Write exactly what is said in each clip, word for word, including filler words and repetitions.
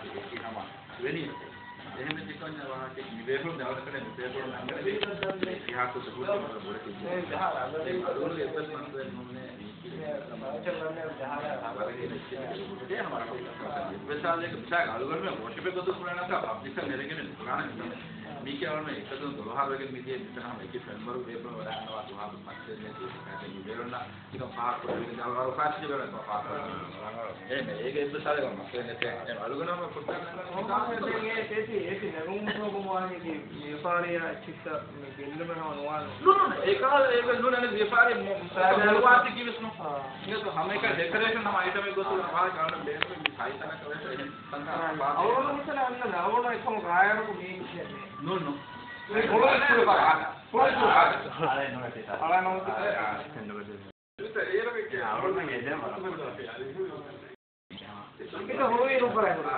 އެކީ ހަމަ ވެނީ. އެހެން ތިކޮންޏާ ވާހަކަ މި ބޭފުޅުން ދައުލަތަކަށް މި ބޭފުޅުން އަންގަނެވި އިތިހާސް ސުބޫތު ބޮޑެތި. އެ އަޅުގަނޑުގެ އެއްވެސް މައްސަލައެއް ނޫނޭ. އެއްވެސް ހާލެއްގަ މިސާލަކަށް އަޅުގަނޑުމެން ވޯޝިޕެއް ގޮތުން ކުރާނަކަ ޕަބްލިކަށް ނެރެގެން ކުރާނެ މިކަމެއް. މީކީ އަޅުގަނޑުމެން އެއްސަތުން ދޮޅުހާރުވެގެން މިދިޔަ މިތަނަށް ހަމަ އެކި ފެންވަރު ބޭފުޅުން ވަޑާންނަވާ ދުވަހަކު މައްސަލައެއް ނެތި މިވެރުންނަށް ނިކަން ފާހަގަކޮށްދެވިގެން އަޅުގަނޑު ފާސި ވެރަން ފާހަގަކޮށް. އޭ މޭގެ އެއްވެސް ހާލެއްގަ މައްސަލައެއް ނެތޭ. އެ އަޅުގަނޑު ހަމަ ފުއްދާނަ ދެން އޭ ތޭތި ތޭތި ނެގުމުގެ ސަބަބުން ވާނީ ވިޔަފާރިއާ އެއްޗިއްސަށް މި ގެއްލުމެއް ހަމަ ނުވާނެ. ނޫން ނޫން. އެކަހަލަ އޭގަ ނޫން އަނެއް ވިޔަފާރި މޮ-، މޮ-، ސާދާ މޮޅުވާތި ކިވެސް ނޫން. އާ. އިނގޭތޯ ހަމައެކަ ޑެކަރޭޝަން ހަމަ އައިޓަމެއް ގޮތުގަ ވާހަކަ އަޅުގަނޑު ބޭނުމެއް މި ސައި ތަނަކަށް ވެސް އެހެން ތަންތަނަށް އާ، ފާސް އަޅުގަނޑު މިތަނަށް އަންނަން އަޅުގަނޑު އެކަމު ގާޔަރަކު މީ ނޫން ނޫން. އެ މޮޅު އިސްކޫލެއް ފާހަގަ. މޮޅު އިސްކޫލެއް ފާހަގަ. އަޅާ ނޯ ތި ތާ. އަޅާ ނޯ ތި ތާ. އާ، އާ. އެ އަޅުގަނޑު އެދެން ވަރަށް. އިތުރު ހުޅުވި ރުއްބަރާ ހުރާ.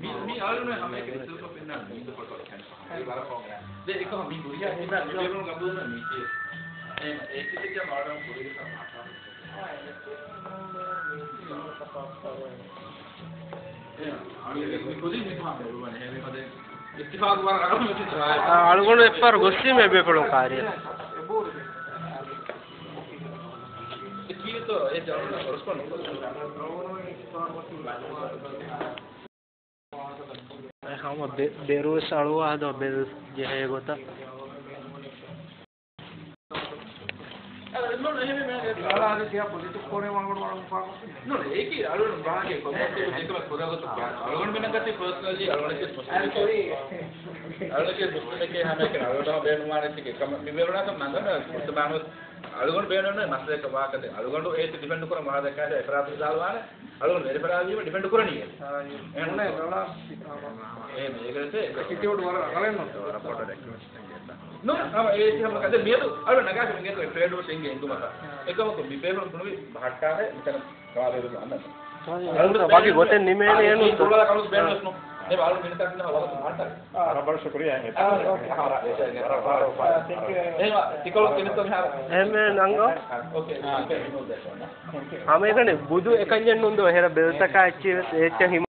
މި، މި އަޅުގަނޑު ހަމައެކަނި އިތުރުކޮށް ފެންނަ މީދު ފޮޓޯ ކެން ހަމަ ވަރަށް ކޮން ދެ އެކަމަ މި ދުރިޔާ ހިނދާ މި ބޭފުޅުން ގަބޫލު މީކީ. އެ، އޭތި ތިކެ މާޑަމް ކުރި ހިސާބު މާ ކާ. އެ، އަޅުގަނޑު މި ކުދިން މި ފަހަން އޮޅުވަނީ. ހޭ މި ފަދަ އިއްތިފާގު ވަރަށް ރަނގަޅު މި ފިކުރާ. އާ، އަޅުގަނޑު އެއްފަހަރު ގޮސްސީމޭ ބޭފުޅުން ކާރި. އެ ކީއްތޯ އެ ޖަވާބު ކޮރެސްޕޮންޑް ހަމަ ބެ-، ބެރުވެސް އަޅުވާ ދޯ ބެލް ޖެހޭ ގޮތަށް. ނޫން، އެކީ އަޅުގަނޑު ބާގެ ކޮމެންޓް އެކަމަ ކުރާގޮތު ބާ. އަޅުގަނޑު މިނަ ގަތި ޕާސަނަލީ އަޅުގަނޑަކީ ޕާސަނަލީ އަޅުގަނޑަކީ މުސްލިމެކޭ ހަމައެކަނި އަޅުގަނޑު ބޭނުންވާނެ ތިކެ ކަމަށް މި ބޭނުންވާކަށް މަންގަނޑަ މުސްލިމާނު އަޅުގަނޑު ބޭނުން މަސަލައެއް ވާކަށް އަޅުގަނޑު އޭތި ޑިފެންޑް ކުރަން ވާދަ ކާދެ އެފްރާދު ޒާލުވާނެ އަޅުގަނޑު ވެރިފަރާދީމަ ޑިފެންޑް ކުރަނީ. އާ، އެ ނޫނޭ ރަޅާ. އެ މޭގަރެތެ އެޓިޓިއުޑް ވަރަށް ރަނގަޅެއް ނޫން. ނޫން، ހަމަ އޭތި ހަމަ ކަދެ މިއަދު އަޅު ނަގާފި މިގެން ޓްރޭޑް ވޮޗް އިނގޭ އިނގުމަކަށް. އެކަމަކު މި ބޭފުޅުން ބުނުވި ބަހައްޓާހެ މިތަނަށް ކަވާލެވެދު އަންނަން. ބަގި ގޮތެއް ނިމޭނެ އެނުން. އާ، އާ، އާ، ވަރަށް ބަރަށް ޝުކުރިއްޔާ އެހެން. އާ، އޯކޭ. އެހެން ތިކޮޅު ތިނިސް މިހާރު. އެހެން ނަންގަ. އާ، އޯކޭ. ހަމައެކަނި ބުދު އެކަންޏެއް ނޫން ދޯ އެހެރަ ބެލްތަކާ އެއްޗި ވެސް އެއްޗެއް ހިމަ